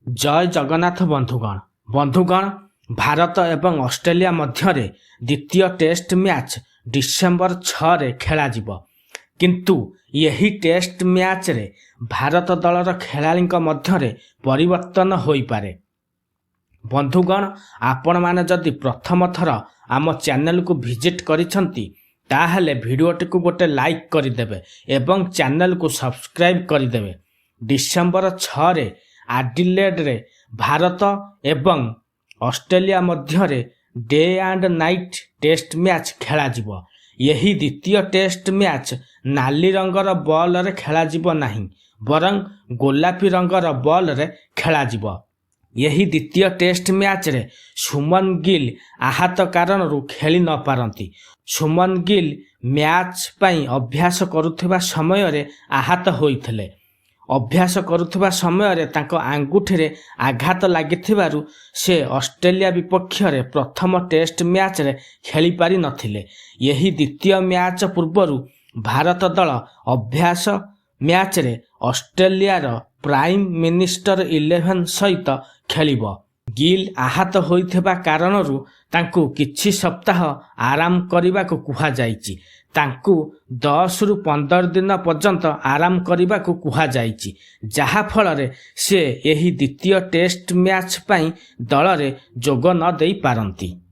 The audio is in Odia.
ଜୟ ଜଗନ୍ନାଥ ବନ୍ଧୁଗଣ। ବନ୍ଧୁଗଣ, ଭାରତ ଏବଂ ଅଷ୍ଟ୍ରେଲିଆ ମଧ୍ୟରେ ଦ୍ୱିତୀୟ ଟେଷ୍ଟ ମ୍ୟାଚ୍ ଡିସେମ୍ବର 6ରେ ଖେଳାଯିବ। କିନ୍ତୁ ଏହି ଟେଷ୍ଟ ମ୍ୟାଚ୍ରେ ଭାରତ ଦଳର ଖେଳାଳିଙ୍କ ମଧ୍ୟରେ ପରିବର୍ତ୍ତନ ହୋଇପାରେ। ବନ୍ଧୁଗଣ, ଆପଣମାନେ ଯଦି ପ୍ରଥମ ଥର ଆମ ଚ୍ୟାନେଲକୁ ଭିଜିଟ୍ କରିଛନ୍ତି, ତାହେଲେ ଭିଡ଼ିଓଟିକୁ ଗୋଟେ ଲାଇକ୍ କରିଦେବେ ଏବଂ ଚ୍ୟାନେଲକୁ ସବସ୍କ୍ରାଇବ୍ କରିଦେବେ। ଡିସେମ୍ବର 6ରେ ଆଡିଲେଡ୍ରେ ଭାରତ ଏବଂ ଅଷ୍ଟ୍ରେଲିଆ ମଧ୍ୟରେ day and night test match ଖେଳାଯିବ। ଏହି ଦ୍ୱିତୀୟ ଟେଷ୍ଟ ମ୍ୟାଚ୍ ନାଲି ରଙ୍ଗର ବଲରେ ଖେଳାଯିବ ନାହିଁ, ବରଂ ଗୋଲାପୀ ରଙ୍ଗର ବଲରେ ଖେଳାଯିବ। ଏହି ଦ୍ୱିତୀୟ ଟେଷ୍ଟ ମ୍ୟାଚ୍ରେ ଶୁଭମନ ଗିଲ୍ ଆହତ କାରଣରୁ ଖେଳି ନ ପାରନ୍ତି। ଶୁଭମନ ଗିଲ୍ ମ୍ୟାଚ୍ ପାଇଁ ଅଭ୍ୟାସ କରୁଥିବା ସମୟରେ ଆହତ ହୋଇଥିଲେ। ଅଭ୍ୟାସ କରୁଥିବା ସମୟରେ ତାଙ୍କ ଆଙ୍ଗୁଠିରେ ଆଘାତ ଲାଗିଥିବାରୁ ସେ ଅଷ୍ଟ୍ରେଲିଆ ବିପକ୍ଷରେ ପ୍ରଥମ ଟେଷ୍ଟ ମ୍ୟାଚ୍ରେ ଖେଳିପାରି ନଥିଲେ। ଏହି ଦ୍ୱିତୀୟ ମ୍ୟାଚ୍ ପୂର୍ବରୁ ଭାରତ ଦଳ ଅଭ୍ୟାସ ମ୍ୟାଚ୍ରେ ଅଷ୍ଟ୍ରେଲିଆର ପ୍ରାଇମ୍ ମିନିଷ୍ଟର ଇଲେଭେନ୍ ସହିତ ଖେଳିବ। ଗିଲ୍ ଆହତ ହୋଇଥିବା କାରଣରୁ ତାଙ୍କୁ କିଛି ସପ୍ତାହ ଆରାମ କରିବାକୁ କୁହାଯାଇଛି। ତାଙ୍କୁ 10ରୁ 15 ଦିନ ପର୍ଯ୍ୟନ୍ତ ଆରାମ କରିବାକୁ କୁହାଯାଇଛି, ଯାହାଫଳରେ ସେ ଏହି ଦ୍ୱିତୀୟ ଟେଷ୍ଟ ମ୍ୟାଚ୍ ପାଇଁ ଦଳରେ ଯୋଗ ନ ଦେଇପାରନ୍ତି।